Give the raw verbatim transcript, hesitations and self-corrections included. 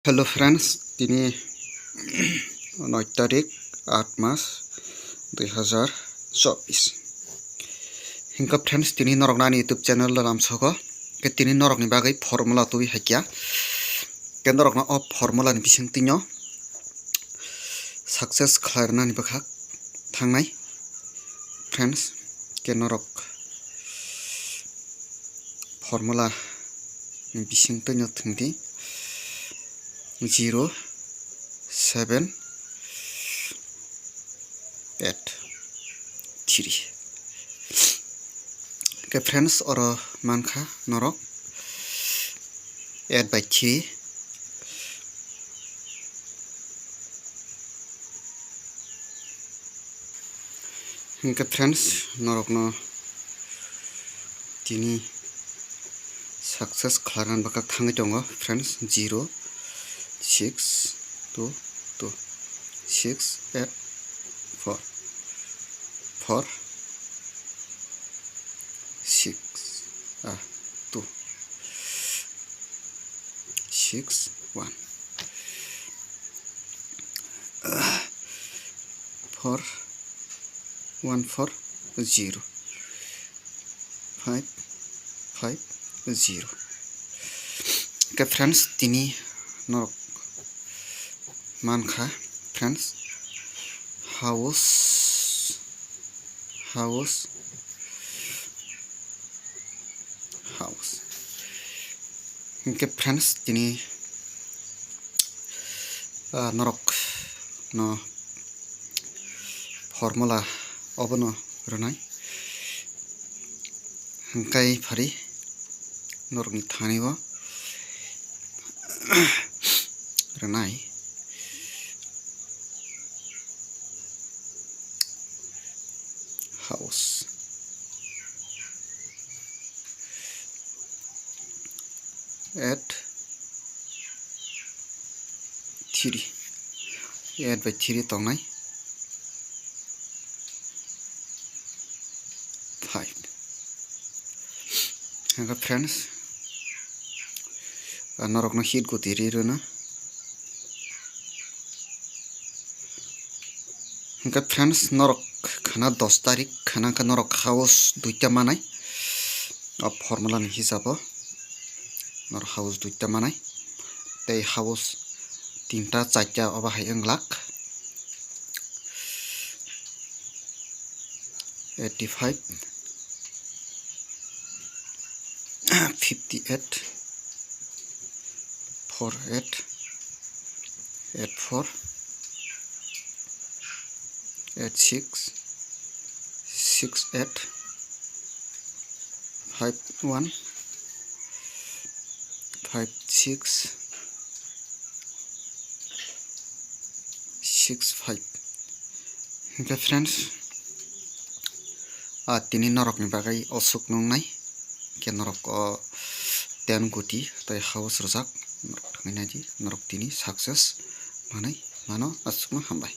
Hello friends, tini noi tarik, aat mas, dui hazar chobis. Hingka friends, tini norok nani YouTube channel o lamsogo. Ke tini norok ni bagwi formula twi haikya. Ke norok no o formula ni bising tino success khlai rwnani bwkhak thangnai. Friends, ke norok formula ni bising twi no thwng di, zero seven eight three. Ke friends, oro mankha norok eight by three. Hingke friends, norokno tini success khlaina bwkhak thangwi tongo friends, zero six two two six eight four four six, ah, two six one. Four one four zero five five zero. Ke friends, tini norok mankha friends, house, house, house. Hingke friends, tini, ah, norok no formula obono rwnai. Hingkai phari norokni thani o rwnai. House. Eight three. Eight by three tongnai. Five. Hingke friends, ah, norokno hit goti ri rwna. Hingke friends, norok khana dos tarik, khana khe norok house duita manai. O formula ni hisabo norok house duita manai. Tei house tinta, charta obo hai wng glak. Eighty five, fifty eight, four eight, eight four, eight six, six eight, five one, five six, six five. Hingke friends, ah, tini norokni bagwi osuk nungnai, ke norok o ten goti tei house rwjak, norok thangwi naidi, norok tini success manwi mano, aswkno hambai.